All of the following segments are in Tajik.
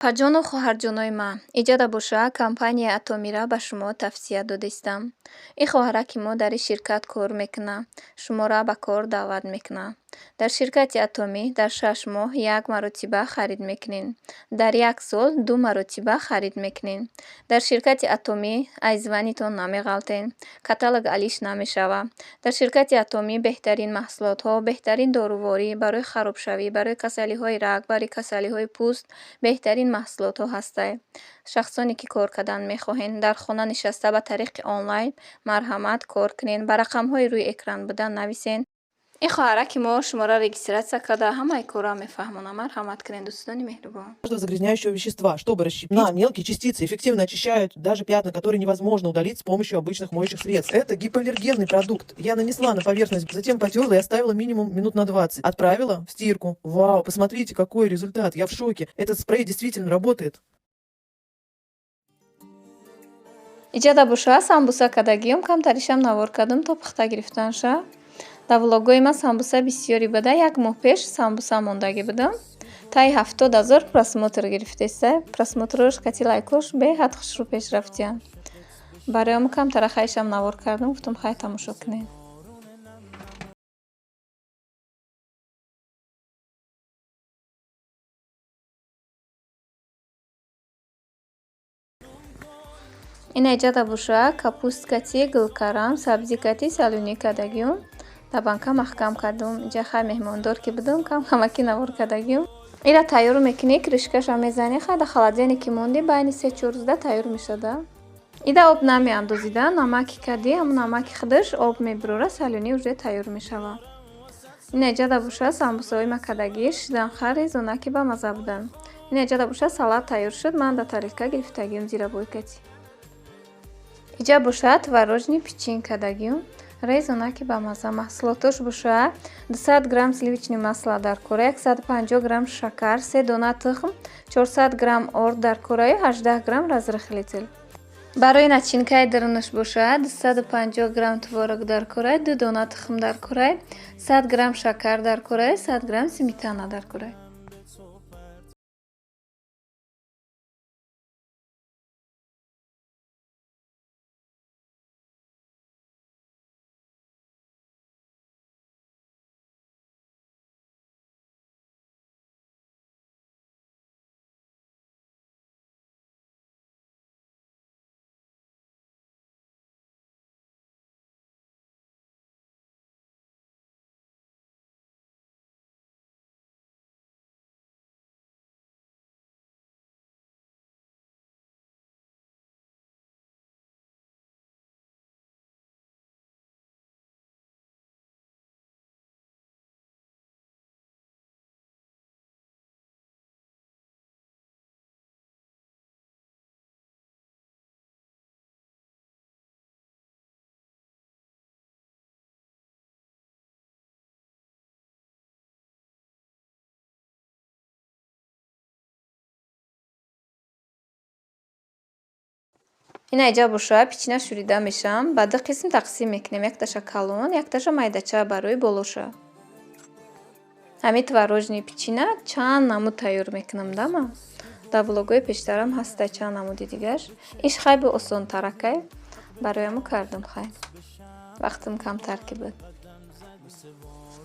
Апаҷону хоҳарҷонои ман, иҷода боша, компанияи Атомира ба шумо тавсия додистам. Ин хоҳараки мо дар ин ширкат кор мекунад, шуморо ба кор даъват мекунад. Дар ширкати Атомӣ дар 6 моҳ як маротиба харид мекунед. Дар як сол ду маротиба харид мекунед. Дар ширкати Атомӣ аз звание тон намеғалтен, каталог алиш намешавад. Дар ширкати Атомӣ беҳтарин маҳсулотҳо, беҳтарин доруворӣ барои харобшавӣ, барои касалиҳои раг, барои касалиҳои пӯст беҳтарин маҳсулотҳо ҳастанд. Шахсоне ки кор кардан мехоҳед, дар хона нишаста ба тариқи онлайн, марҳамат, кор кунед. Ба рақамҳои рӯи экран буда нависен. Ин хоҳараки мо шуморо регистрация карда, ҳамаи корро мефаҳмонад. Марҳамат кунед, дӯстони меҳрубон. Загрязняющего вещества, чтобы расщепить на мелкие частицы, эффективно очищают даже пятна, которые невозможно удалить с помощью обычных моющих средств. Это гипоаллергенный продукт. Я нанесла на поверхность, затем потерла и оставила минимум минут на 20. Отправила в стирку. Вау, посмотрите, какой результат. Я в шоке. Этот спрей действительно работает. Иҷода боша, самбуса кардагиём, камтаришам навор кардам то пухта гирифтанша. Дар влогҳои ман самбуса бисёре буда, як моҳ пеш самбуса мондагӣ будам. Таи 70 000 просмотр гирифтеста. Просмотр ош кати лайк ош беҳад хушрӯ пеш рафтиянд. Барои ҳамн камтара хайшам навор кардам, гуфтам, хай, тамошо кунед. Ина иҷода боша, капуст кати гулкарам, сабзӣ кати солёный кардагиём. Дар банка маҳкам кардум. Иҷа хай, меҳмондор ки будум, кам камаки навор кардагиём. Ира тайёр мекунӣ, крышка ша мезанӣ, хай, дар холодильник ки мондӣ, байни 3-4 рӯзда тайёр мешада. Ида об намеандозида, намаки кардӣ, ҳамун намаки худаш об мебурора, солёный уже тайёр мешавад. Ина иҷода боша, самбусаҳои ма кардагӣ шидан, хай, резонаки ба маза буданд. Ина иҷода боша, салат тайёр шуд, ман дар тарелка гирифтагиём зирабой кати. Иҷа боша, творожный печенье кардагиём, резонаки ба маза. Маҳсулотош боша: 200 грамм сливочный масло дар кора, 150 грамм шакар, се дона тухм, 400 грамм орд дар кораю 18 грамм разрыхлитель. Барои начинка и дарунаш боша, 250 грамм творог дар корай, ду дона тухм дар корай, 100 грамм шакар дар корай, 100 грамм сметана дар корай. Ина иҷа боша, печенье шӯрида мешавам, ба ду қисм тақсим мекунем: якташа калон, якташа майдача барои болоша. Ҳамин творожный печенье чанд намуд тайёр мекунам да ман. Дар влогҳои пештарам ҳаста чанд намуди дигарш. Иш хай бо осонтаракай, барои ҳамо кардам, хай. Вақтам камтар ки буд.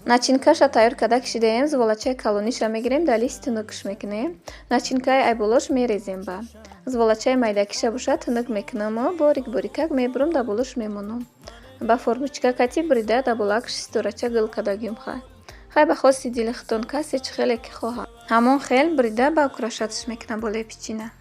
Начинка ша тайёр карда кишидаем, зуволачаи калониша мегирем, дар листи тунукш мекунем. Начинка и айболош мерезем ба. Зуволачаи майдакиша боша, тунук мекунаму борик борикак мебурам, дар болош мемонам. Ба формочка кати бурида, дар болакш ситорача гул кардагим хай. Хай, ба хости дили худтон, касе чӣ хеле ки хоҳад. Ҳамон хел бурида ба украшать ш мекунам болои печенье.